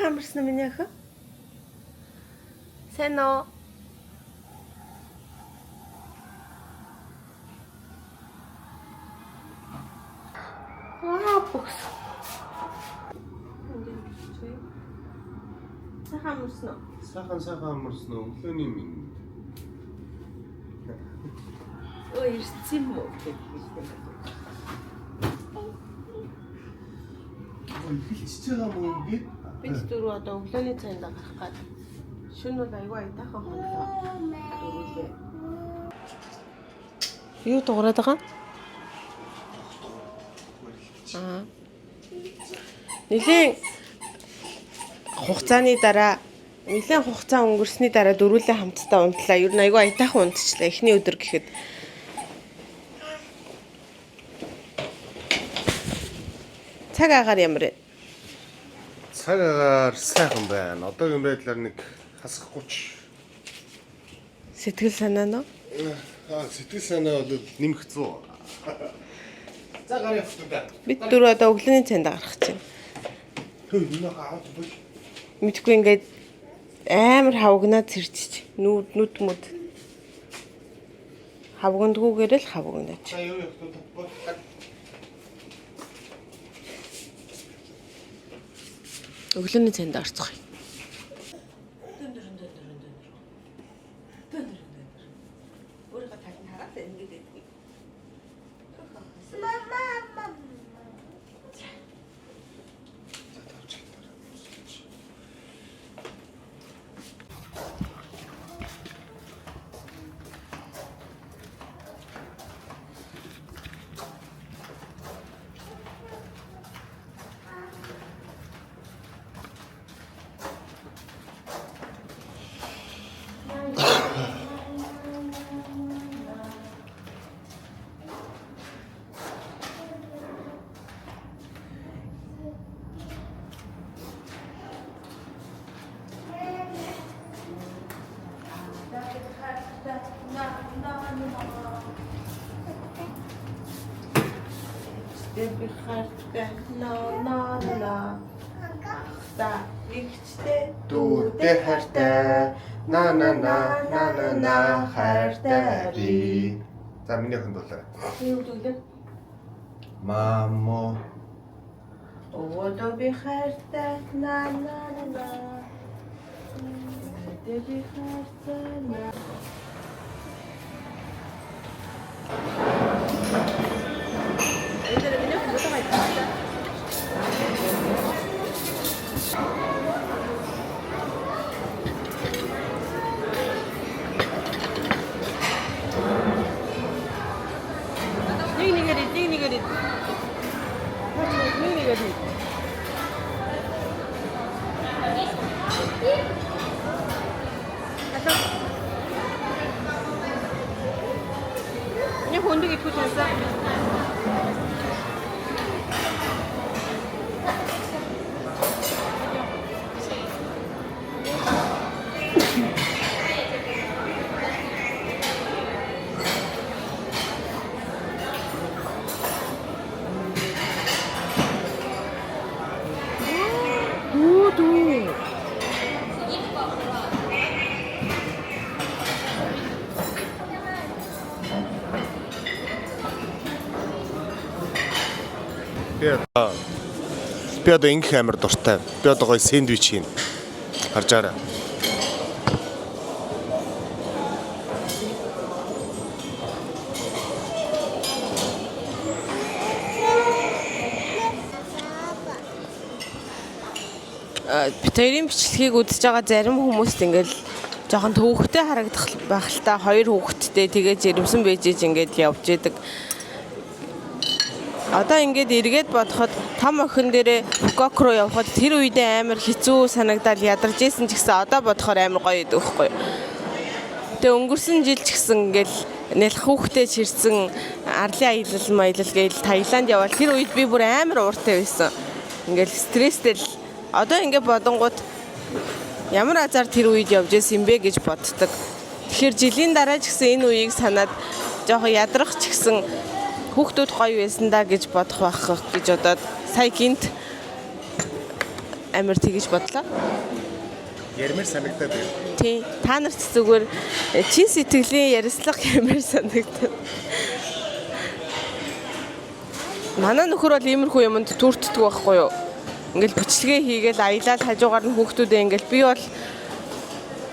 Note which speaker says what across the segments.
Speaker 1: Сайхан амарсан уу миний охин? Сайн уу? Аа, бөгс. Сайхан амарсан уу?
Speaker 2: Сайхан сайхан амарсан уу? Өглөөний минь.
Speaker 1: Өө, ирсэн юм уу гэх юм.
Speaker 2: Эхэлчихэж байгаа мó ингээд.
Speaker 1: Бид дөрөв одоо өглөөний цайнд гарах гад. Шөнө бол аягүй аятайхан хонлоо. Дөрвөлээ. Юу дуурайд байгаа? Аа. Нилийн хугацааны дараа нэлээд хугацаа өнгөрсний дараа дөрвөлээ хамтдаа унтлаа. Ер нь аягүй аятайхан унтчихлаа. Эхний өдөр гэхэд цаг агаар ямар вэ?
Speaker 2: Цаг агаар сайхан байна. Одоогийн байдлаар нэг хасах 30.
Speaker 1: Сэтгэл санаа нь
Speaker 2: Аа, сэтгэл санаа бол нэмэх 100. За гараа явах да.
Speaker 1: бид дөрөв одоо өглөөний цайнд гарах чинь.
Speaker 2: Хөө энэ аваад бол.
Speaker 1: Мэдхгүй ингээд амар хавгнаад сэрчиж нүд нүд мүд хавгандгүйгээр л хавгнаач.
Speaker 2: За юу явах да. Бол.
Speaker 1: Өглөөний цайнд орцгоё. Өөрийнхөө талд хараад ингээд байдгийг.
Speaker 2: За тавч.
Speaker 1: Би хартай на на на. Та ихчтэй
Speaker 2: Дүүдээ хайртай. На на на на на на хайртай би. За миний охин дуулаа.
Speaker 1: Юу гэдэг вэ?
Speaker 2: Мамо.
Speaker 1: Өвөдөө би хайртай на на на. Өвөдөө би хайртай на. Энэ миний хүмүүст хайртай. Нэг нэгээр ид, нэг нэгээр ид. Нэг нэгээр ид. Миний хүндэг идэхгүй таньсан. Дүү дүү.
Speaker 2: Би одоо би одоо ингэх амар дуртай. Би одоо гоё сэндвич хийн. Харж байгаарай.
Speaker 1: Бид хоёрын бичлэгийг үзэж байгаа зарим хүмүүст ингээл жоохон төвөгтэй харагдах байх л та хоёр хүүхэдтэй тэгээ жирэмсэн байж иж ингээд явж идэг. Одоо ингээд эргээд бодоход том охин дээрээ Фукок руу явхад тэр үедээ амар хэцүү санагдал ядарч исэн ч гэсэн одоо бодохоор амар гоё идэг байхгүй юу. Тэгээ өнгөрсөн жил ч гэсэн ингээл нэлх хүүхдээ чирсэн арлын аялал маялал гээл Таиланд явбал тэр үед би бүр амар ууртай байсан. Ингээл стресстэй л одоо ингээд бодонгууд ямар азар тэр үед явж исэн юм бэ гэж боддог. Тэгэхээр жилийн дараа ч гэсэн энэ үеийг санаад жоохон ядрах ч гэсэн хүүхдүүд гоё байсан да гэж бодох байх гэж бодоод сая гинт амар тэгэж бодлоо.
Speaker 2: Ярмаар санагдаад байна.
Speaker 1: Тийм. Та нарт зүгээр чин сэтгэлийн ярилцлага гэмээр санагдав. Манай нөхөр бол иймэрхүү юмд түүртдэг байхгүй юу? Ингээл бичлэгээ хийгээл аялал хажуугаар нь хүүхдүүдээ ингээл би бол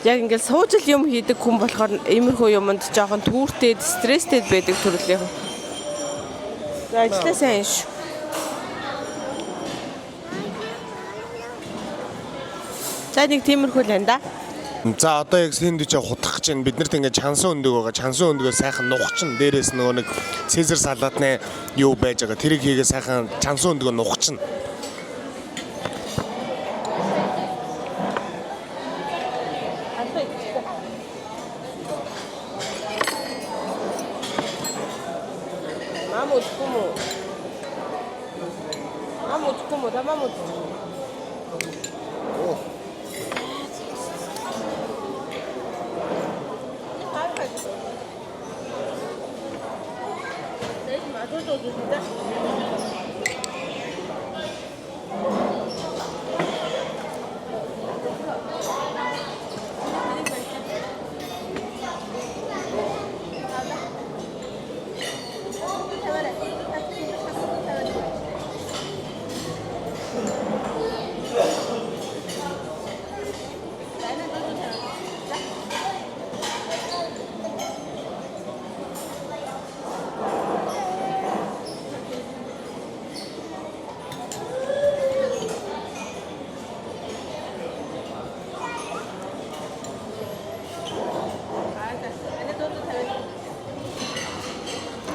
Speaker 1: яг ингээл сууж л юм хийдэг хүн болохоор иймэрхүү юмд жоохон түүртээд стресстэй байдаг төрлийн. За ажиллаа сайн шүү. За нэг тиймэрхүү л байна да.
Speaker 2: За одоо яг сэндвичээ хутгах гэж байна. Бид нарт ингээд чансан өндөг байгаа. Чансан өндгөө сайхан нухчин. Дээрээс нөгөө нэг Цезар салаатны юу байж байгаа. Тэрийг хийгээ сайхан чансан өндгөө нухчин.
Speaker 1: Мам удахгүй мүү? Мам удахгүй мүү? Та мам удахгүй.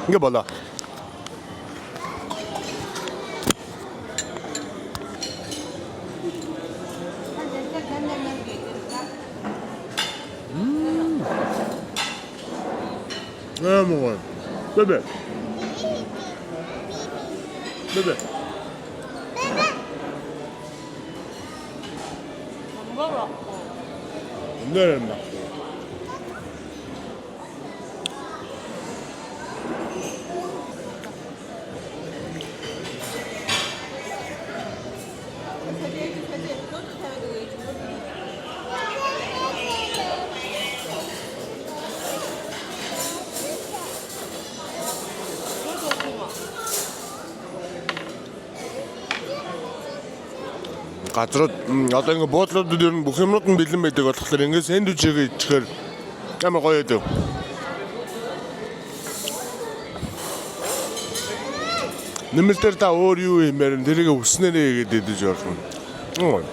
Speaker 2: Ингээ болоо. Амар гоё. Бэбэ. Бэбэ. Нэр мах. Газрууд одоо ингээ буудлуудад ер нь бүх юмнууд нь бэлэн байдаг болохоор ингээ сэндвичийг идэхээр амар гоё байдаг. Нэмэлтээр та өөр юу юмэр нь тэрийг өснөрөө хийгээд идэж болно. Мм.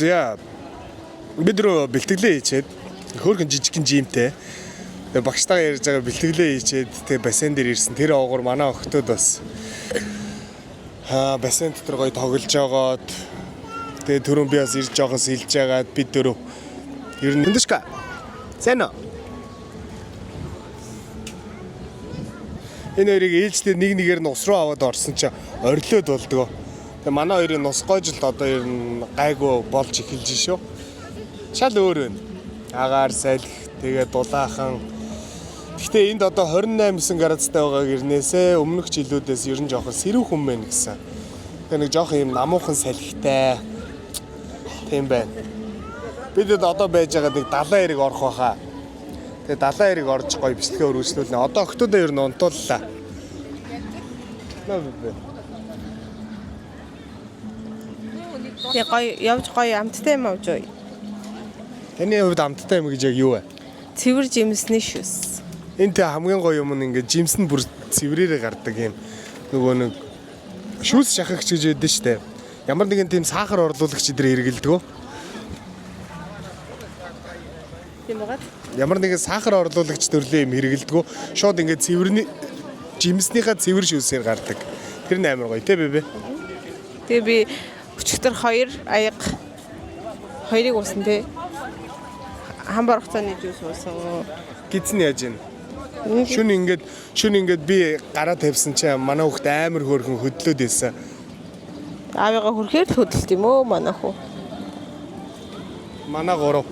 Speaker 2: За бид рүү бэлтгэлээ хийчээд хөөрхөн жижигхэн жимтэй. Тэгээ багштайгаа ярьж байгаа бэлтгэлээ хийчээд тэгээ бассейн дээр ирсэн. Тэр оогоор манай охтууд бас бассейн дотор гоё тоглож байгаад тэгээ түрүүн би бас ирж жоохон сэлж байгаад бид дөрөв ер нь Эндүшка. Сайн уу? Энэ хоёрыг ээлжтэй нэг нэгээр нь ус руу аваад орсон чинь орилоод болдгоо. Тэгээ манай хоёрын нус гойжилт одоо ер нь гайгүй болж эхэлж шүү. Шал өөр байна. Агаар салхи, тэгээ дулаахан. Гэхдээ энд одоо 28 градустай байгаа гэрнээсээ өмнөх жилүүдээс ер нь жоохон сэрүүхэн хүн байна гэсэн. Тэгээ нэг жоохон юм намуухан салхитай. Тийм байна. Бидэд одоо байж байгаа нэг далайн эрэг орох байхаа. Тэгээ далайн эрэг орж гоё бичлэгээ өргөжлүүлнэ. Одоо октодоо ер нь унтууллаа. Наа бэ.
Speaker 1: Тэгээ гоё явж гоё амттай юм авч уу.
Speaker 2: Таны хувьд амттай юм гэж яг юу вэ?
Speaker 1: Цэвэр жимсний шүс.
Speaker 2: Энэ тэ хамгийн гоё юм нь ингээд жимс нь бүр цэврээрээ гардаг юм. Нөгөө нэг шүүс шахагч гэж ядэн штэ. Ямар нэгэн тийм сахар орлуулагч эдэр хэрэгэлдэг.
Speaker 1: Тийм байгаад.
Speaker 2: Ямар нэгэн сахар орлуулагч төрлийн юм хэрэгэлдэг. Шууд ингээд цэвэрний Жимснийхаа цэвэр шүүсээр гардаг. Тэр нь амар гоё те бэбэ.
Speaker 1: Тэгээ би өчигдөр хоёр аяга хоёрыг уусан те. Хамбар хугацааны жуус уусан.
Speaker 2: Гидс нь яаж юм? Шүн ингээд би гараа тавьсан чинь манай хүүхд амар хөөрхөн хөдлөөд байсан.
Speaker 1: Аавыгаа хүрэхээр л хөдөлт юм өө манай хүү.
Speaker 2: Манай гурав.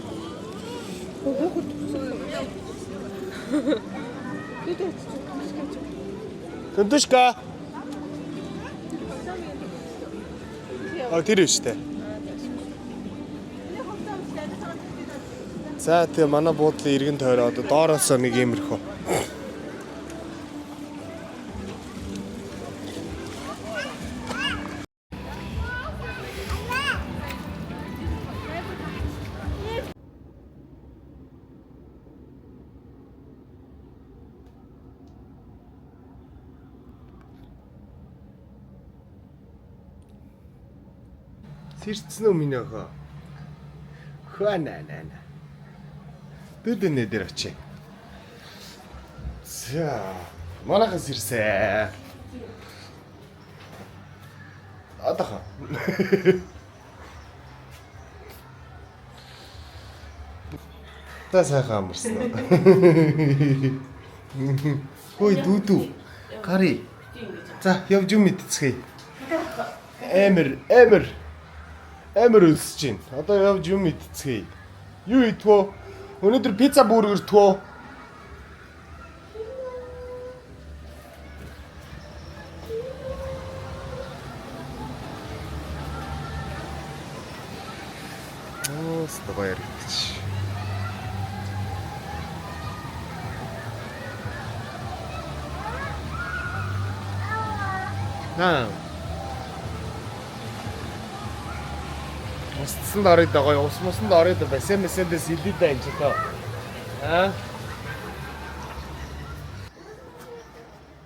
Speaker 2: Төндүшка. А тэр биш үү? За тэгээ манай буудлын эргэн тойроо одоо доороосоо нэг иймэрхүү. Сэрцэн үү миний охин? Хөө нэ нэ нэ. Дүүдэнэ дээр очие. За, манайхан сэрсэ. Одоохон. Та сайхан амарсан уу? Хөөе дүүдүү. Гари. За, явж юм идцгээе. Эмэр, эмэр. Амар өлсөж байна. Одоо явж юм идцгээе. Юу идвөө? Өнөөдөр пицца бургер твөө. Оо, гоё яригдчих. Аа. Усцсанд ороод байгаа. Ус мусанд ороод бассейн бассейндээс илээ энэ ч тоо. Аа.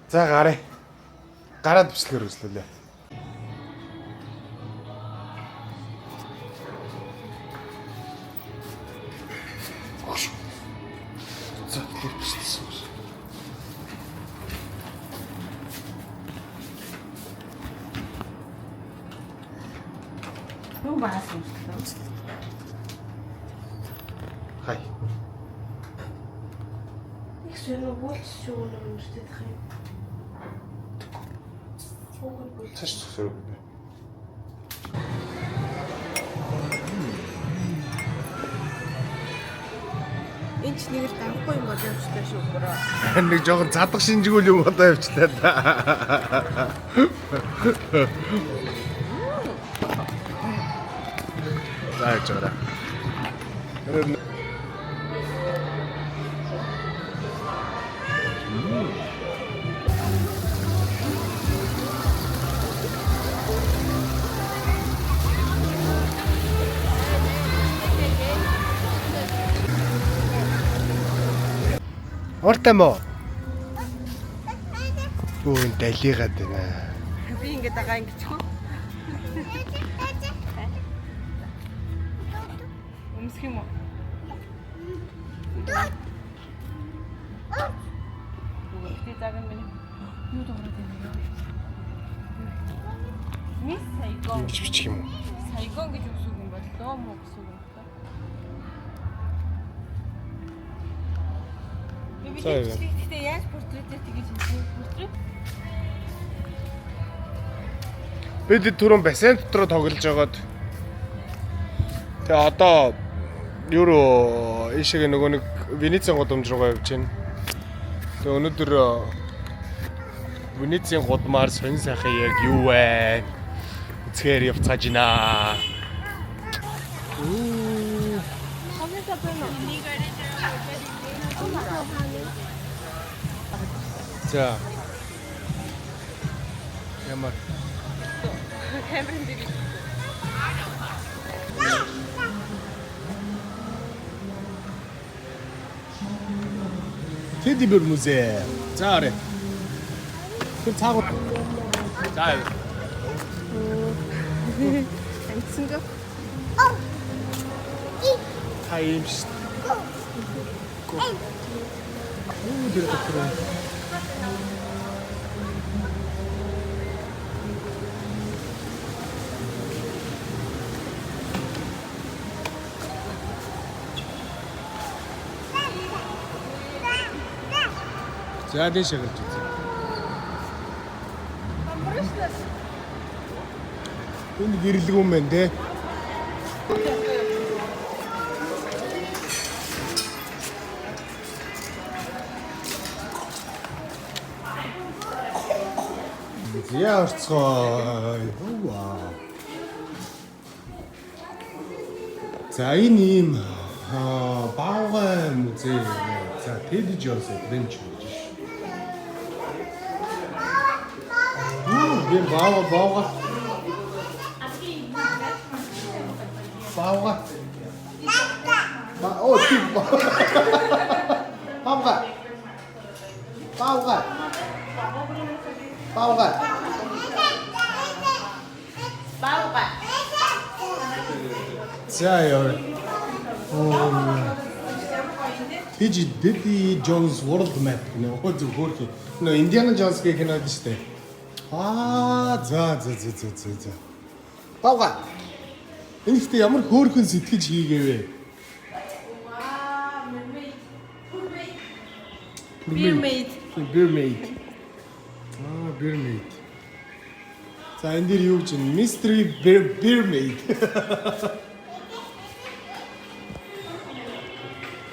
Speaker 2: За гараа. Гараад бичлэгээр үзлээ. За бичлсэн.
Speaker 1: Юу баасан юм бэ?
Speaker 2: Хай.
Speaker 1: Их сонир буулч шүү нэмэртэй тах юм.
Speaker 2: Цааш зүсэрэг.
Speaker 1: Энд ч нэг л давхгүй юм бол явчихлаа шүү бороо.
Speaker 2: Нэг жоохон задах шинжгүүл юм одоо явчлаа да. За яж байгаа. Уртаа мó. Үүн далигаад байна.
Speaker 1: Би ингээд байгаа ингэж хөө. Өмсөх юм уу? Үгүй цаг нь миний юу дуурайд байна вэ? Мисс Сайгон.
Speaker 2: Ингэж бичих юм уу?
Speaker 1: Сайгон гэж үсэг юм бол лоо мó гэсэн үг юм байна. Би
Speaker 2: За, яа.
Speaker 1: бичлэг гэхдээ яаж портретээр тэгэж хийх вэ? Портрет
Speaker 2: Бид түрүүн бассейн дотор тоглож байгаад тэгээ одоо юу руу ийшээгээ нөгөө нэг Венецийн гудамж руугаа явж байна. Тэгээ өнөөдөр Венецийн гудмаар сонь сайхан яг юу вэ? Үзэхээр явцгааж байна. За. Ямар
Speaker 1: камерын дээр
Speaker 2: Teddy Bear музей. За орой. Тэр цаагуур. За.
Speaker 1: амтсангаа
Speaker 2: Та юм шүү. Гүү тэр дотор. За, дээш гарч үзье. Энэ гэрлэг юм байна те. За, орцгоо. Вау. За, энэ ийм баавгай музей. За, Teddy Jones Adventure гэж ш. Би баавга баавга. Баавга. Ба оо тийм. Баавга. Баавга. Баавга.
Speaker 1: Баавгай.
Speaker 2: За, яа. Оо. Тэжи Teddy Jones World Map гэнэ. Өө, зөв хөөрхий. Нөө Indiana Jones гэх кинод шүү дээ. Аа, за за за за за за. Баавга. Энэ ихтэй ямар хөөрхөн сэтгэж хийгээвэ.
Speaker 1: Вау, mermaid. Mermaid.
Speaker 2: Mermaid. Аа, mermaid. За, энэ дэр юу гэж вэ? Mystery Mermaid.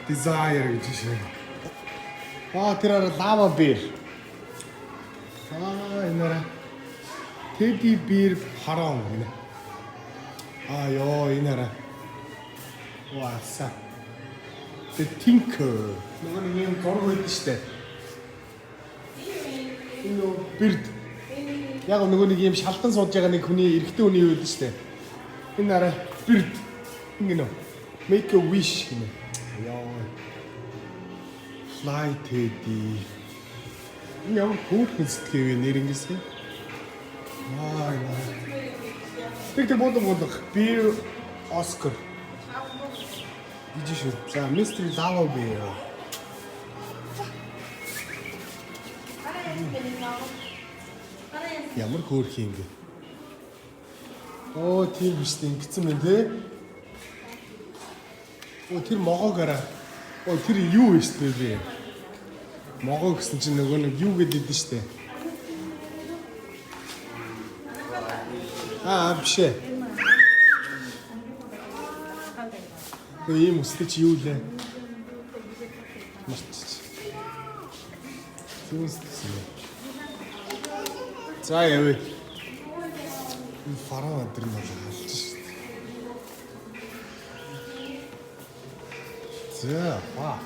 Speaker 2: Desire гэж шээ. Аа, тэр ара lava bear. Аа, энэ ара Teddy bear pharaoh гинэ. Аа, ёо, энэ ара. Вааса. The Tinker. Нөгөө нэг юм зураг байдаг штэ. Энэ нөгөө бирд. Яг нөгөө нэг юм шалдан сууж байгаа нэг хүний, эрэгтэй хүний юу байдаг штэ. Энэ арай бирд. Ингэнэ. Make a wish гинэ. Яа. Fly Teddy. Энэ ямар хөөрхөн сэтгэв вэ нэр ингэсэн. Аа. Тэг тэг буудан буудах. Beer Oscar. Гэж шүү. За, Mystery Lava Bear. Ямар хөөрхөн юм бэ? Оо, тийм биш дээ. Ингэсэн мэн те. Оо, тэр могоог араа. Оо, тэр юу вэ шүү дээ. Могоо гэсэн чинь нөгөө нэг юу гэдэг дээ шүү дээ. Аа, биш ээ. Нөгөө ийм өстэй чи юу лээ? Мартчих. Зүнс гэсэн юм. За, явъя. Энэ фараа өдр нь бол алж шүү дээ. За, ба.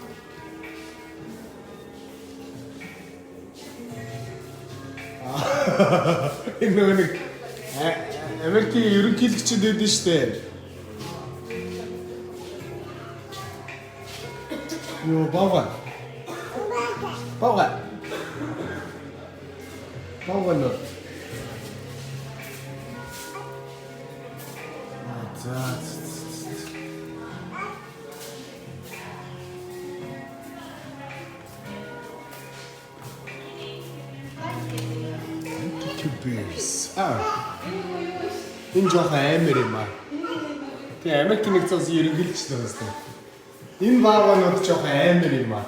Speaker 2: Энэ нөгөө нэг Америкийн ерөнхийлөгчд өгдөн шүү дээ. Юу, баага. Баага. Баага нөө. За. За. Bears. Аа. Энэ жоохон аймар юм аа. Тэгээ Америк нэгдсэн улсын ерөнхийлөгч байгаа юм. Энэ баагаанууд жоохон аймар юм аа.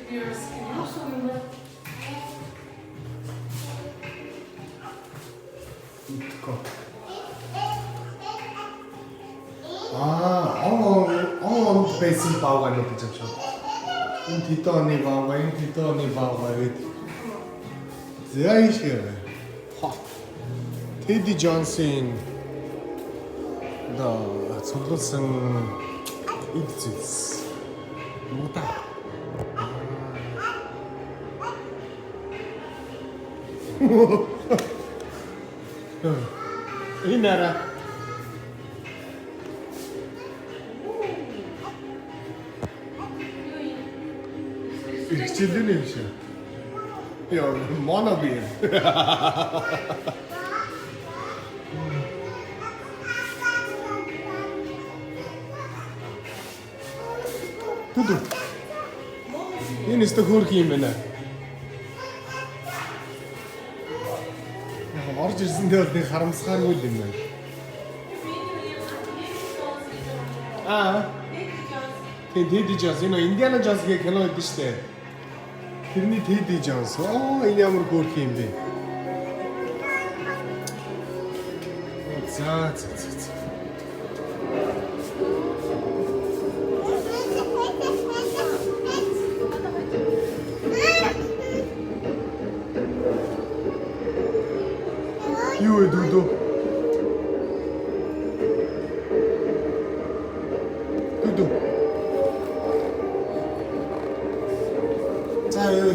Speaker 1: Bears. Юу шиг юм бэ?
Speaker 2: Мэдгүй. Аа, он он онд байсан баагаанууд гэж юм шиг. Энэ тэдэн оны баага, энэ тэдэн оны баага гэдэг. За, ийшээ. Ха. Teddy Jones-ийн одоо цуглуулсан эд зүйлс. Муудаа. Энэ ара. Хичээлэн юм шиг. Яа, mono beer. Түдү. Энэ өстө хөөрхөн юм байна. Яг орж ирсэндээ бол нэг харамсахааргүй л юм байна. Аа. Тийм, Teddy Jones, энэ Indiana Jones гэх кино өгдөн штэ. Тэрний Teddy Jones. Оо, энэ ямар хөөрхөн юм бэ? За за за за. Юу вэ, дүүдөө? Дүүдөө. За, юу?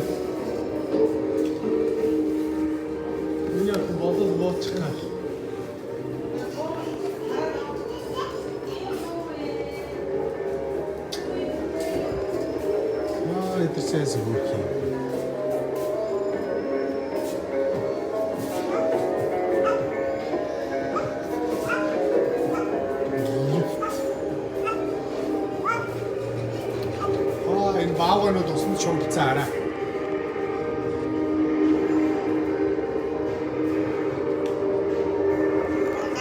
Speaker 2: Миний охин болол буучихна. Аа, эдгээр цаас хөөрхөн юм. Лифт. Аа, энэ бааганууд усанд шумбцсан арай.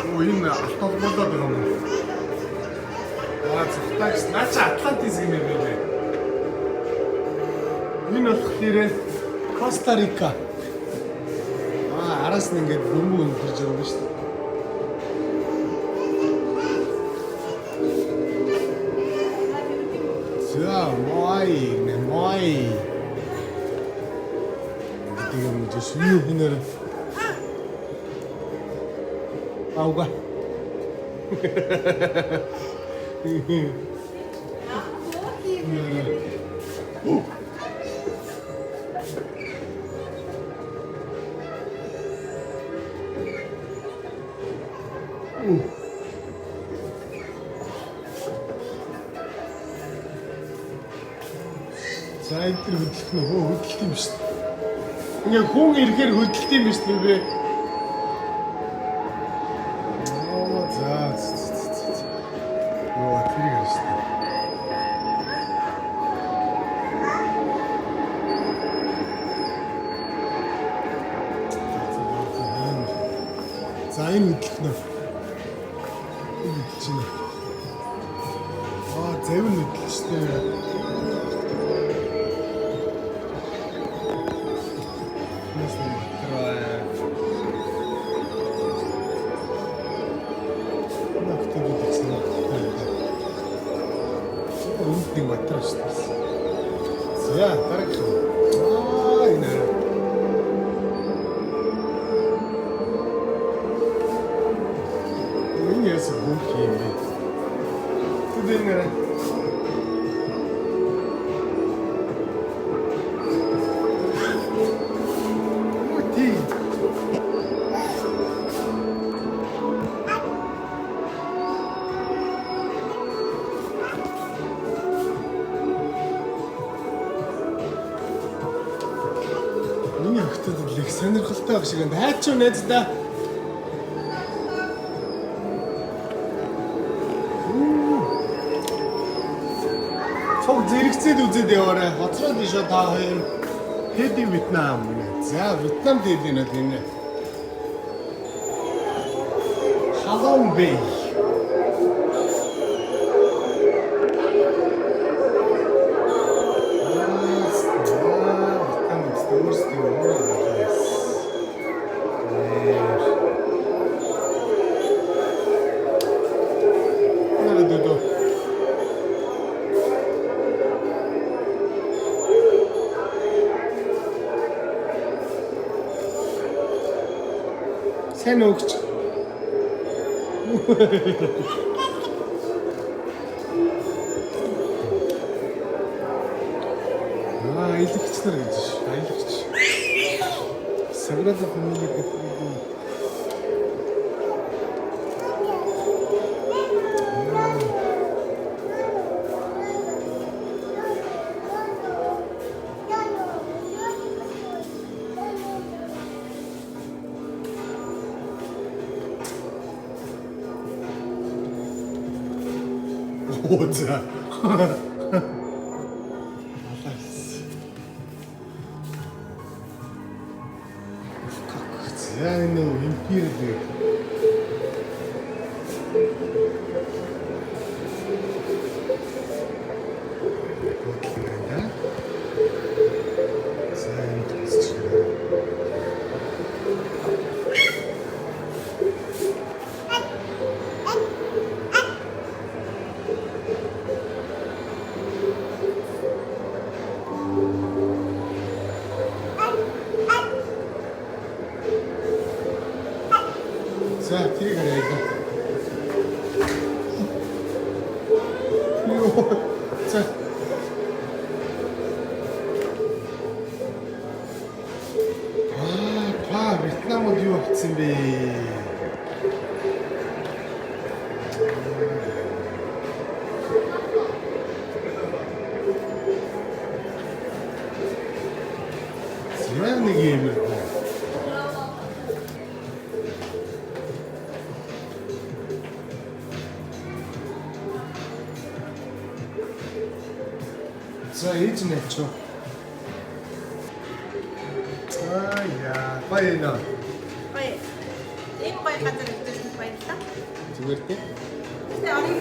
Speaker 2: Оо, энэ алт олбоолоод байгаа юм уу? Аа, цухтаагч наа чи Атлантис гэмээр байлээ. Энэ болохоор Коста Рика. Аа, араас нь ингээд бөмбөг өнтөрж байгаа юм шүү дээ. За, Моай, нэ Моай. Гэдэг юм жиш юу хинэр. Ауга. За, энэ төр хөдлөх нь хөө хөдөлт юм шүү дээ. Ингээ хүн ирэхээр хөдөлт юм биш үү бэ? Оо, за за за за за. Йоо, тэрийг харж шүү дээ. За, энэ хөдлөх нь. Энэ хөдөлж байна. Аа, завин хөдөлж шүү дээ. Нас нэг матраа. Нагт гэдэг сонирхолтой юм байна. Энд нэг матраа шүү дээ. За, дараагийнх нь. Аа, энэ арай. Энэ яасан хөөх юм бэ? Тэд энэ арай. Оо, тий. Миний охтод л их сонирхолтой байх шиг байна. Хайч уу, найздаа. Цог зэрэгцээд үзээд яваарай. Хоцроод ишээ та хоёр. Teddy Вьетнам гэнэ. За, Вьетнам Teddy нь бол энэ. Halong Bay. Аа, Вьетнам өөрсдөө өөрөө байсан. Нэр дөө. Сайн өгч. Аа, аялагч нар гэж ш. Аялагч. Sagrada Familia гэдэг юм. Оо, за. Алаас. За, энэ Пирдэг. Буудлын байна. За энэ тасч. За тэрийг харъя. Йоо. За. Аа, та Вьетнамд юу авчихсан бэ? За нэг юм юм. За ээж нь авчих. Аа яа, гоё нэ.
Speaker 1: Гоё. Энэ гоё газар үзүүлсэн баярлалаа.
Speaker 2: Зүгээр тий.
Speaker 1: Гэтэ орыг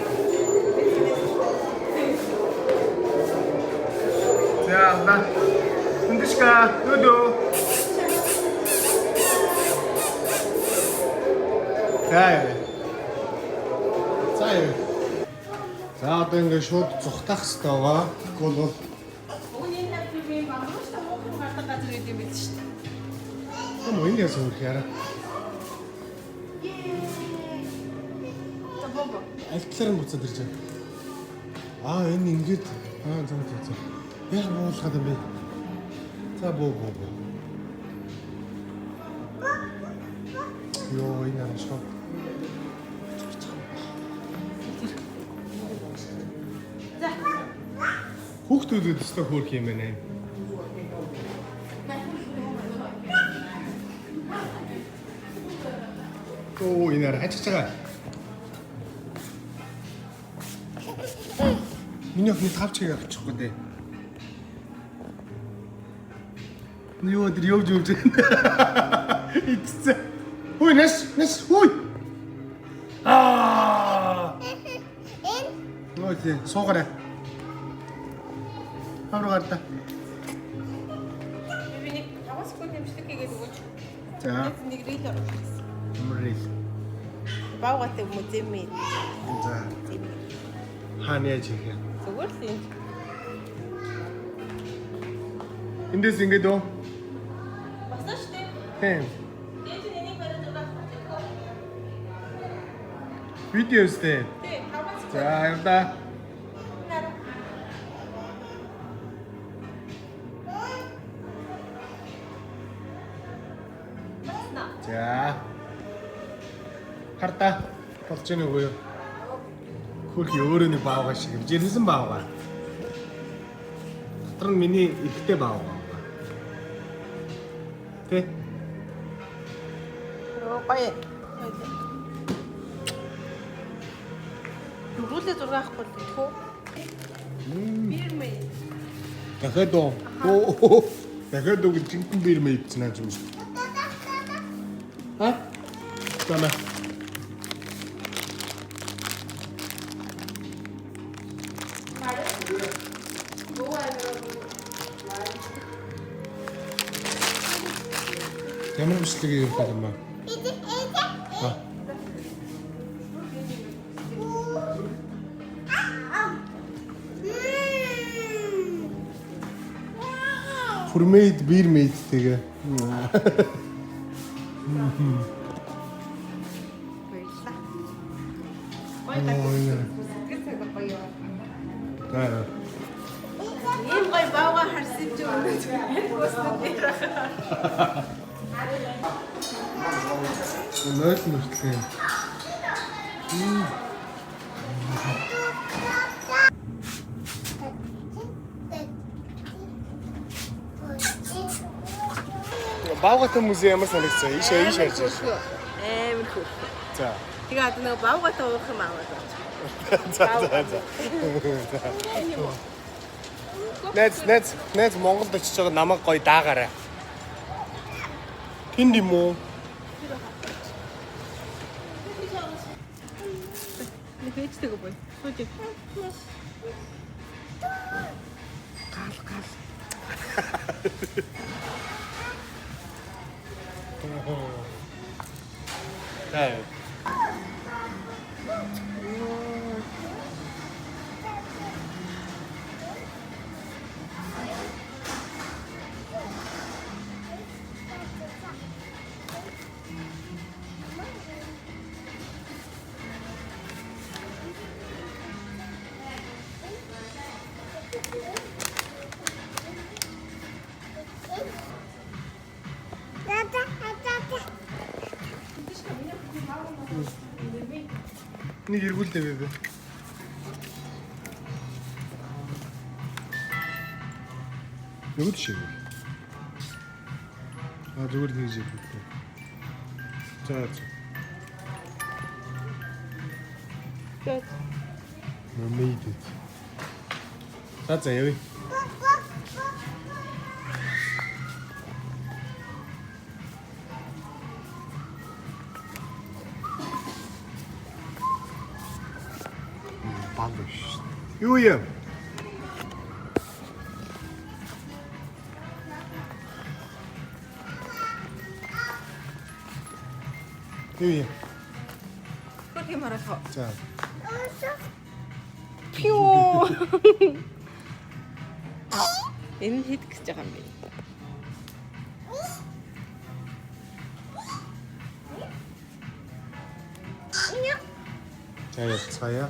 Speaker 2: За, на. Хүндишка, өдөө. За яа. За яа. За одоо ингээд шууд зүхтах хэрэгтэй байгаа. Тэгэхгүй бол
Speaker 1: Үүний энэ би бамбууш та муухан гардаг газар гэдэг юм байл шүү дээ.
Speaker 2: юм энэ яасан хөрх яра.
Speaker 1: За бомбо.
Speaker 2: Аль талаар нь буцаад ирж байна. Аа энэ ингээд аа зөв зөв зөв. Яг буулгаад юм бэ. За буу буу буу. Йоо энэ арай шок.
Speaker 1: За.
Speaker 2: Хүүхдүүдэд өстө хөөрх юм байна. Оо энэ арай хажиж байгаа. Миний охины тавч чиг авчихгүй дээ. Юу өдөр явж явж байна. Ицсэн. Хүй нэс нэс хүй. Аа. Нөө тий суугаарай. Хавруу гарлаа.
Speaker 1: Би нэг 5 секунд хэмжлэг хийгээд өгөөч.
Speaker 2: За.
Speaker 1: Нэг reel оруулах.
Speaker 2: Ямар reel.
Speaker 1: Баугатай музейм.
Speaker 2: За. Хаана яаж хийх юм?
Speaker 1: Зүгээр л юм.
Speaker 2: Эндээс ингээд үү?
Speaker 1: Басан шүү дээ.
Speaker 2: Тийм.
Speaker 1: Дээж нь энийг бариад байгаа байхгүй.
Speaker 2: Видео үстэй.
Speaker 1: Тий, 5 секунд.
Speaker 2: За явдаа. За. Хардаа. Болж ийн үгүй юу? Хөрхи өөрөө нэг баавгай шиг жирэмсэн баавгай. Дотор нь миний эрэгтэй баавгай. Тэ?
Speaker 1: Йоо гоё. Дөрвөлээ зураг авахгүй л гэх үү? Бирмэ.
Speaker 2: Дахиад уу. Оо. Дахиад уу гэж жинхэнэ бирмэ идсэн аа юм шиг. Ха? Тама. Ямар бичлэг хийх юм бэ? А. Хүрмэйд бирмэйд тэгээ.
Speaker 1: Баярлалаа. Гоё газар. Сэтгэл цаг гоё.
Speaker 2: Аа.
Speaker 1: Ийм гоё баавгай харсан юм чи өнөөдөр арх уснууд дээр байгаа.
Speaker 2: Нойл мөртлөө. Баавгатай музей ямар санагдсан? Ийшээ ийш харж байна.
Speaker 1: Амар хөөрхөн.
Speaker 2: За.
Speaker 1: Тэгээ одоо нөгөө баавгайтай уух юм аваад байна.
Speaker 2: За за за. Найз найз найз Монголд очиж байгаа намайг гоё даагаарай. Тэнд юм уу?
Speaker 1: Нэг ээжтэйгээ бой. Сууж. Гал гал.
Speaker 2: За. Нэг эргүүлдэ бэ. Нөгөө тийш эргүүл. А зүгээр нэг эргүүлээ. За за.
Speaker 1: За.
Speaker 2: Mermaid. За за явъя. Бал биш. Юу юм? Юу юм?
Speaker 1: Хөр юм харуулах.
Speaker 2: За.
Speaker 1: Пиу. Энэ хэд гэж байгаа юм бэ?
Speaker 2: За явцгаая.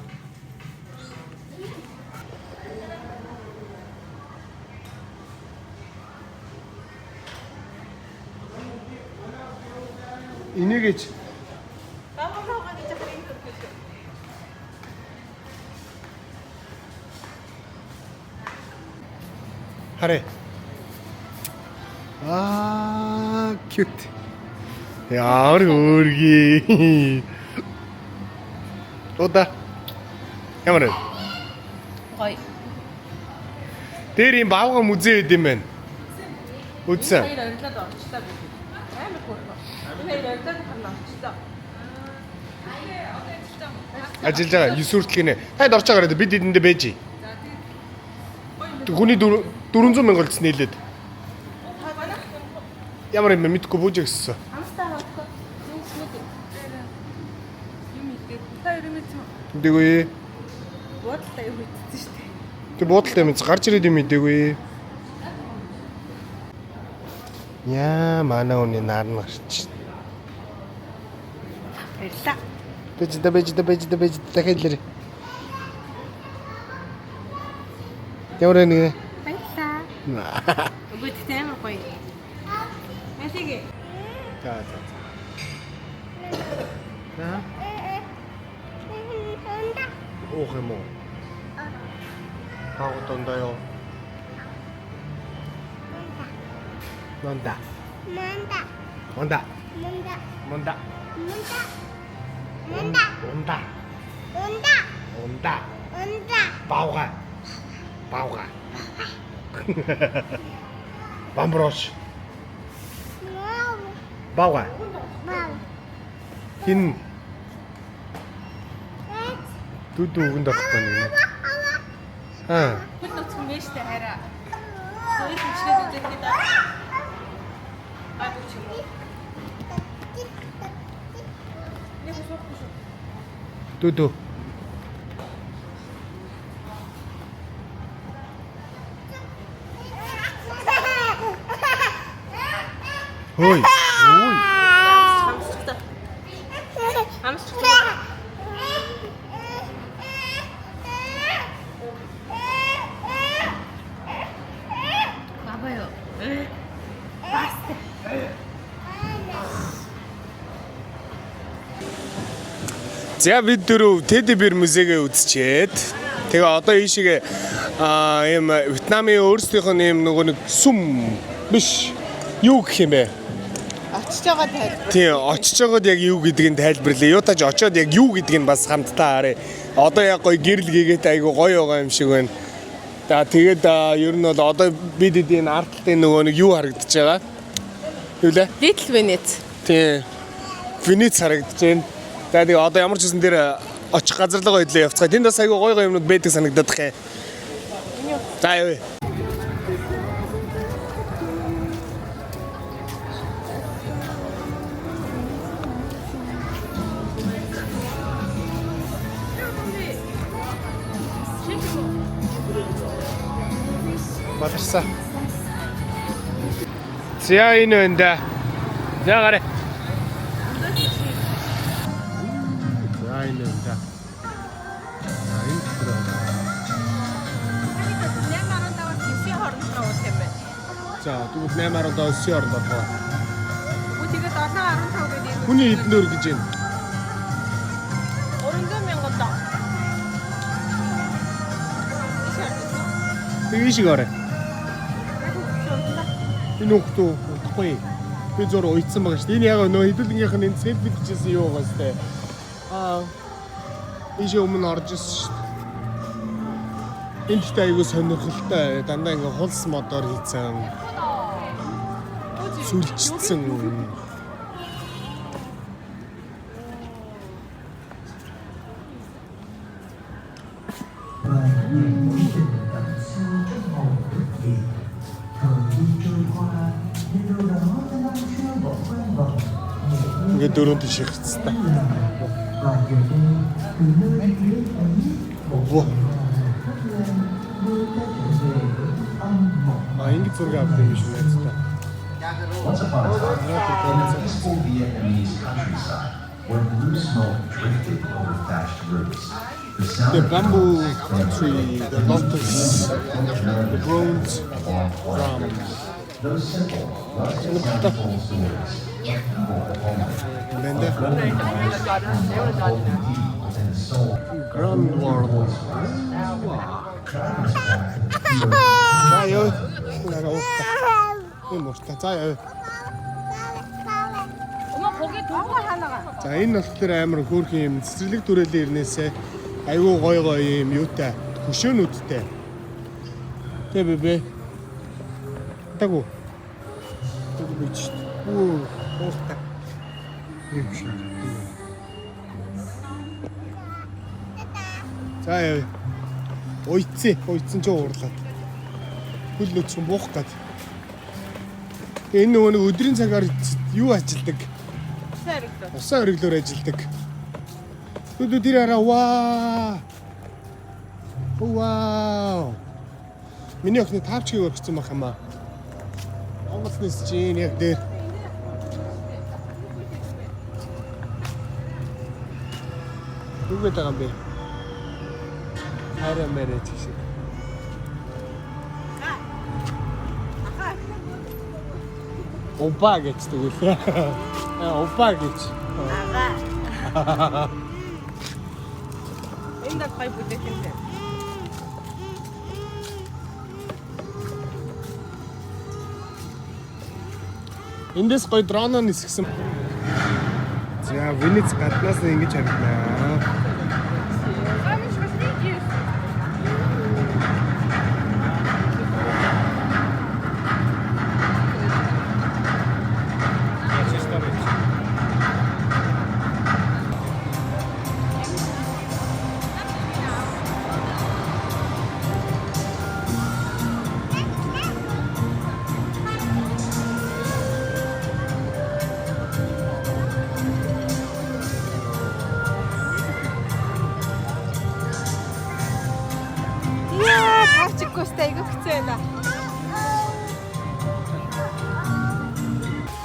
Speaker 2: Энийг ч
Speaker 1: Бага гэж яхад энэ хөргөл.
Speaker 2: харъя. Аа, cute. Ямар хөөргий. Удаа. Ямар вэ?
Speaker 1: Гоё.
Speaker 2: Дээр юм баавга музей байд юм байна. Үзсэн.
Speaker 1: Хоёр орилоод орчлоо би. Амар хөөрхөн. Энэ хоёр орилоод харна орчлоо.
Speaker 2: Ажиллаж байгаа 9 хүртэл гинэ. Танд орж байгаа бид эдэндээ байж. Хүний 400 мянга болцсон нийлээд. Ямар юм бэ мэдгүй бууж гисэн.
Speaker 1: Амстай хавтгаа. Юм идэв. Та ер нь ч
Speaker 2: Мэдээгүй.
Speaker 1: буудалтай юу хийсэн шүү дээ.
Speaker 2: Тэг буудалтай юм гарч ирээд юм мэдээгүй. Яа, манай хүний нар нь гарч.
Speaker 1: Баярлаа.
Speaker 2: Бэж да бэж да бэж да бэж дахиад лэр. Ямар нэг
Speaker 1: Баярлаа. Үгүй тэгтээ амар гоё. Мэлигээ.
Speaker 2: За за. За. Уух юм уу? Таг дундаа юу? Монда. Монда. Монда. Унда. Унда. Бавга. Бавга. Бамброш. Бавга. Хин дүү үгэнд авахгүй нэг. Аа.
Speaker 1: Хөл нуцхан байж тээ хайраа. Хоёр хэмжлээд үзэх гэдэг. Гайгүй ч юм уу. Нэг суухгүй шүү.
Speaker 2: Дүү дүү. Хөөй. Ой.
Speaker 1: Хамсчихсан. Хамсчихсан. Баба юу?
Speaker 2: За бид дөрөв Teddy Bear музейгээ үзчихэд тэгээ одоо ийшээгээ аа ийм Вьетнамын өөрсдийнх нь ийм нөгөө нэг сүм биш юу гэх юм бэ?
Speaker 1: Очиж байгаа тайлбар.
Speaker 2: Тийм очиж байгаад яг юу гэдгийг нь тайлбарлая. Юутаач очиод яг юу гэдгийг нь бас хамтдаа харъя. Одоо яг гоё гэрэл гээгээд айгу гоё байгаа юм шиг байна. За тэгээд ер нь бол одоо бид эдийн ард талын нөгөө нэг юу харагдаж байгаа? Юу лээ?
Speaker 1: Little Venice.
Speaker 2: Тийм. Венец харагдаж байна. За, тэгээ одоо ямар ч үсэн дээр очих газарлага хөдлөө явцгаа. Тэнд бас айгүй гоё гоё юмнууд байдаг санагдах юм. За, явъя. Бадарсан. За, энэ байна да. За, гараа. За, энэ байна да. За, энэ дотор байна.
Speaker 1: 8.5-аас 9-ийн хооронд явуулах юм байна.
Speaker 2: За, тэгвэл 8.5-аас 9-ийн хооронд болох.
Speaker 1: Үгүй, тэгээд 7.15 гэдэг юм.
Speaker 2: Хүний эднөр гэж байна.
Speaker 1: 300 мянган доо.
Speaker 2: Тэг ийшээ орой. Энэ хүүхдээ удахгүй. Би зур уйдсан байгаа шүү дээ. Энэ яг нөө хэдүүлгийнх нь энэ селфи хийжсэн юу байгаа сте. Аа. Ийшээ өмнө орж ирсэн шүү дээ. Энэ гэхдээ айгүй сонирхолтой. Дандаа ингээ хулс модоор хийцэн. Сүлжсэн.
Speaker 3: Và những mối tình đậm sâu trong hồn đất Việt. Thời gian trôi qua, nhưng đâu đó ta đang chưa bỏ quen vọng nhẹ
Speaker 2: Ингээ дөрөв тийш хэвчээ.
Speaker 3: Và giờ đây, từ nơi thế ấy, một
Speaker 2: Өө.
Speaker 3: thắp lên đưa ta trở về với âm mộng.
Speaker 2: А, ингэ зураг авдаг юм шиг найзтай.
Speaker 4: Once upon a time, in the peaceful Vietnamese countryside, where blue smoke drifted over thatched roofs, the sound
Speaker 2: The
Speaker 4: of
Speaker 2: bamboo
Speaker 4: drums
Speaker 2: tree, the lotus, the bronze drum.
Speaker 4: Those simple, rustic sounding old stories, of people of homeland,
Speaker 2: Энд байна.
Speaker 4: golden voice unfolding deep within the soul,
Speaker 2: Grand World.
Speaker 4: voice rises, guiding us back to the pure
Speaker 2: За, ёо. Нараа уухтай. Энэ муртай. За, ёо.
Speaker 1: 엄마 거기 동물 하나가.
Speaker 2: За, энэ болохоор амар хөөрхөн юм цэцэрлэг түрээлийн ирнээсээ айгүй гоё гоё юм юутай хөшөөнүүдтэй. Тэ бэбэ. Тагу. Тагу бич. Үу, уухтай. Юм шиг. За, ёо. Уйцсан, уйцсан ч уурлаад. Хөл нүцгэн буух гад. Энэ нөгөө нэг өдрийн цагаар юу ажилдаг?
Speaker 1: Усан өргөлөө.
Speaker 2: Усан ориглоор ажилдаг. Өдөө тэр хараа, ваа. Вау. Миний охины таавчгийг өргөцсөн байх юм аа. Монголнес чинь яг дээр. Юу гэдэг байгаа юм бэ? Хайраа мэрэ чи шиг. Опа гэж тэгвэл. Аа, опа гэж.
Speaker 1: Ага. Энэ дад гоё бүтээх юм байна.
Speaker 2: Эндээс гоё дроноо нисгсэн. За, Венец гаднаас нь ингэж харагдана.
Speaker 1: Яа, тавчикгүй сте айгүй хэцүү байна.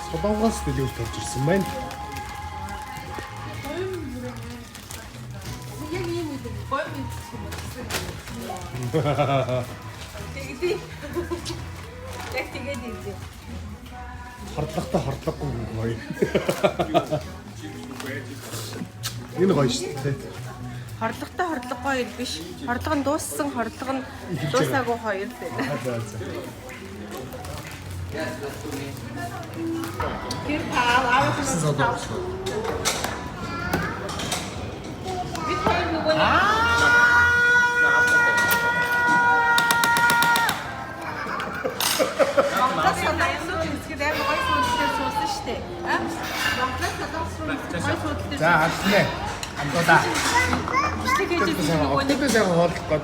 Speaker 2: Солонгоос дэлгүүрт орж ирсэн байна.
Speaker 1: Яг ийм үед гоё мэдчих юм уу? Тэгдий. Яг тэгээд ийзээ.
Speaker 2: Хордлоготой хордлогогүй гоё. Энэ гоё шүү дээ.
Speaker 1: Хорлоготой хорлогогүй хоёр биш. Хорлого нь дууссан, хорлого нь дуусаагүй хоёр л байна.
Speaker 2: За за.
Speaker 1: Тэр та аав нь тав. Бид хоёр нөгөө нэг Монголоос Солонгос руу үзэхэд амар гоё суудлаар суусан шүү дээ. А? Монголоос Солонгос руу үзэхэд
Speaker 2: За халснэ. Амтудаа.
Speaker 1: Бичлэг хийж үзсэн нөгөө нэг
Speaker 2: Октодоо сайхан хооллох гээд.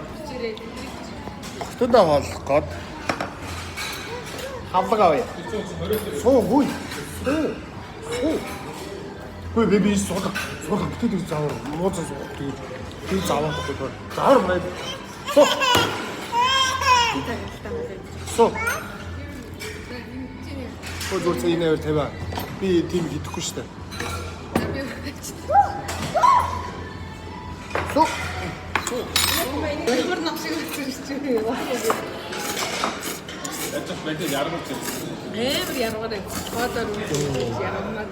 Speaker 2: Октодоо хооллох гээд. Хавлага авъя. Суу хүй. Суу. Суу. Хүй би би суулга. Суулга битээд үз заавар. Мууцаа суух тэгэж. Би заавар гэхэд заавар маа. Суу. Суу. Хөө зүгээр цаа энэ авир тавиа. Би тийм хийдэхгүй шүү дээ. Суу.
Speaker 1: Ямар нам шиг үзсэн чи юу. Амар яргаар хоолоор үзсэн ярмаа.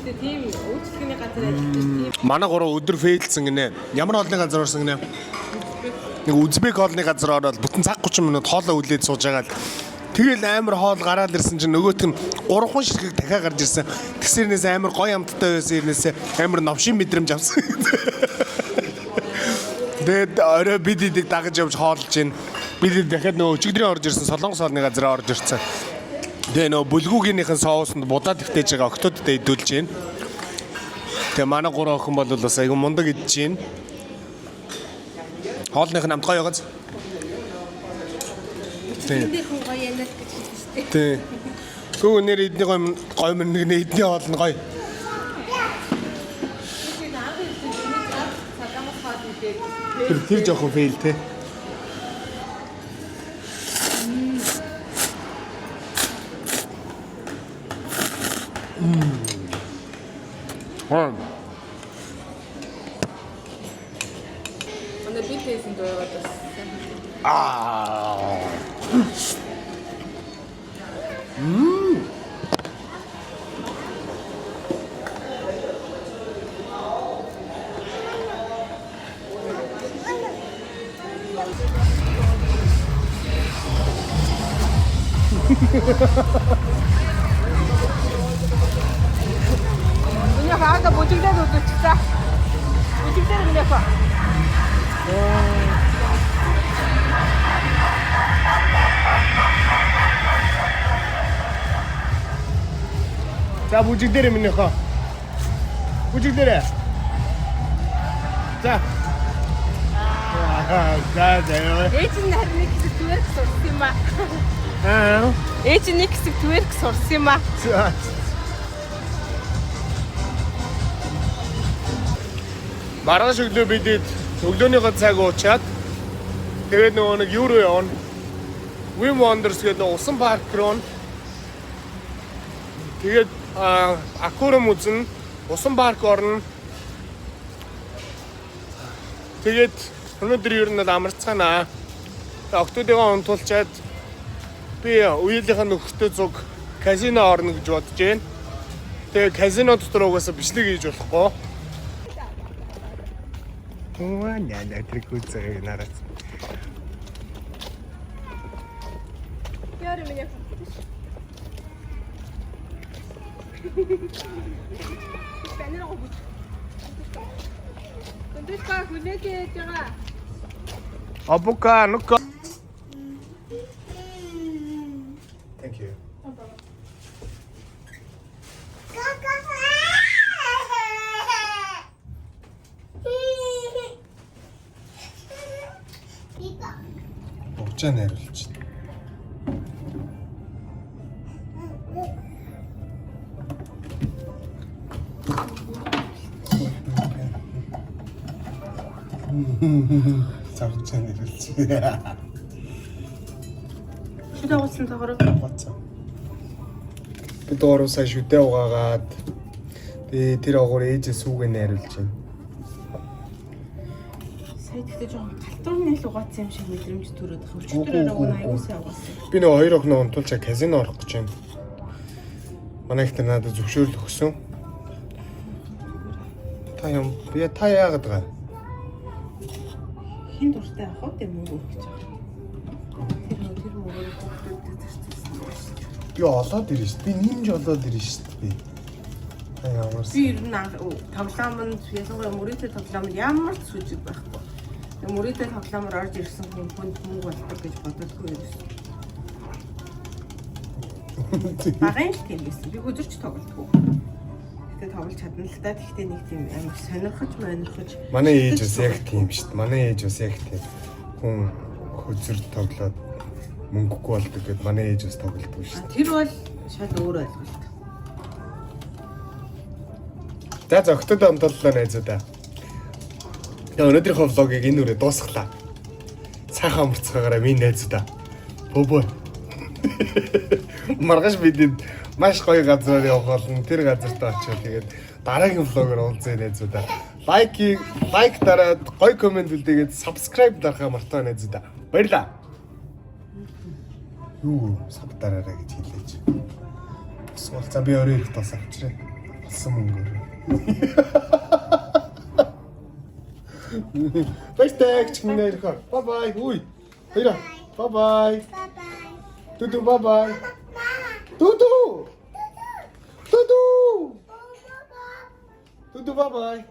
Speaker 1: Бид тийм үйлчлэгээний газар ажиллаж тийм
Speaker 2: Манай гурав өдөр fail дсэн гинэ. Ямар хоолны газар орсон гинэ? Нэг узбек хоолны газар ороод бүтэн цаг 30 минут хоолоо үлээд сууж байгаа л. Тэгэл амар хоол гараад ирсэн чинь нөгөөх нь гурван ширхэг дахиад гарч ирсэн. Тэгсэрнээс амар гоё амттай байсан ирнээсээ амар новшин мэдрэмж авсан. Тэгээд орой бид эдэг дагаж явж хоолж гин. Бид хэд дахиад нөгөө өчигдрийн орж ирсэн солонгос хоолны газар орж ирсэн. Тэгээ нөгөө бүлгүүгийнхэн соусанд будаа твтэж байгаа октодтой идүүлж гин. Тэгээ манай гурван охин бол бас айгу мундаг идэж гин. Хоолных нь амт гоё гоц. Тийм.
Speaker 1: хүн гоё яана л гэж хэлсэн шүү дээ.
Speaker 2: Тийм. Гүү нэр эдний гоё гоё мөр нэг эдний хоол нь гоё. Тэр тэр жоохон fail те. Мм.
Speaker 1: Манай би тэйсэн дуугаад бас сайн.
Speaker 2: Аа.
Speaker 1: Миний хаага бүжиглээд үзчихсэн. Бүжиглээд миний хаа.
Speaker 2: За бүжиг дээр минь хаа. Бүжиг дээр. За. Аа, за за.
Speaker 1: Ээж нь харин нэг хэсэг twerk сурсан юм аа.
Speaker 2: Аа.
Speaker 1: Ээж нь нэг хэсэг twerk сурсан юм аа.
Speaker 2: За. Маргааш өглөө бидэд өглөөнийхөө цаг уучаад тэгээд нөгөө нэг юу руу явна. Wim Wonders гэдэг нөгөө усан парк руу. Тэгээд аквариум үзнэ, усан парк орно. Тэгээд өнөөдөр ер нь бол амарцгаана. Октодыгоо унтуулчаад би үеийнхээ нөхөртөө зуг казино орно гэж бодож байна. Тэгээ казино дотор угаасаа бичлэг хийж болохгүй. Үгүй нэ нэ тэр гүцээ нараад.
Speaker 1: Яар миний хаа. Банераа бүж. Өндөшка хүлээгээ яаж байгаа.
Speaker 2: Абука нука. Thank you. Бугчаа найруулж байна. Завчаа найруулж.
Speaker 1: Шүдэ ууссан тоогоор.
Speaker 2: Гоцоо. Бид гурав сая шүдэ угаагаад тэгээ тэр огоор ээжээ сүүгээ найруулж байна.
Speaker 1: Сая тэгтээ жоохон галтуур нийл угаацсан юм шиг мэдрэмж төрөөд байгаа. Өчигдөр оройг нь аягүй сайн угаасан.
Speaker 2: Би нөгөө хоёр охиноо унтуулчаа казино орох гэж байна. Манай ихтер надад зөвшөөрөл өгсөн. Та юм би та яагаад байгаа?
Speaker 1: Хин дуртай ах уу тийм мөнгө өгөх гэж байгаа. Тэр нөө тэр мөнгөөр хүүхдүүдэд зарцуулсан байх шүү.
Speaker 2: Би олоод ирнэ шүү. Би нэмж олоод ирнэ шүү би. Та ямар
Speaker 1: Би ер нь тоглоом нь ялангуяа мөрөөдөө тоглоом нь ямар ч сүжиг байхгүй. Тэгээ мөрөөдөө тоглоомор орж ирсэн хүн хүнд мөнгө болдог гэж боддоггүй юм. Багын л тийм байсан. Би хөзөрч тоглодгоо. Гэтэ тоглож чадна л та. Тэгтээ нэг тийм амар сонирхож монирхож.
Speaker 2: Манай ээж бас яг тийм шүү дээ. Манай ээж бас яг тийм. Хүн хөзөр тоглоод мөнгөгүй болдог гэд манай ээж бас тоглодог шүү
Speaker 1: Тэр бол шал өөр ойлголт.
Speaker 2: дээ. За зөгтөд амталлаа найзуудаа. Тэгээ өнөөдрийнхөө влогийг энэ үрээ дуусглаа. Сайхан амарцгаагаараа минь найзуудаа. Бөбөө. Маргааш бид маш гоё газраар явах болно. Тэр газартаа очиод тэгээд дараагийн влогоор уулзъя найзуудаа. Лайк лайк дараад гоё комент үлдээгээд subscribe дарахаа мартаа найзуудаа. Баярлаа. Юу sub дараарай гэж хэлээч. Эсвэл за би өөрөө их тос авчирээ. Олсон мөнгөөр. Баяртай ч минь ирэх. Bye bye. Үгүй. Баяраа. Bye bye.
Speaker 5: Bye bye.
Speaker 2: Түдү bye bye. Түдү. Түдү. Түдү bye bye.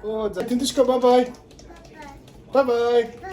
Speaker 2: Оо за тэндэшка bye bye. Bye bye.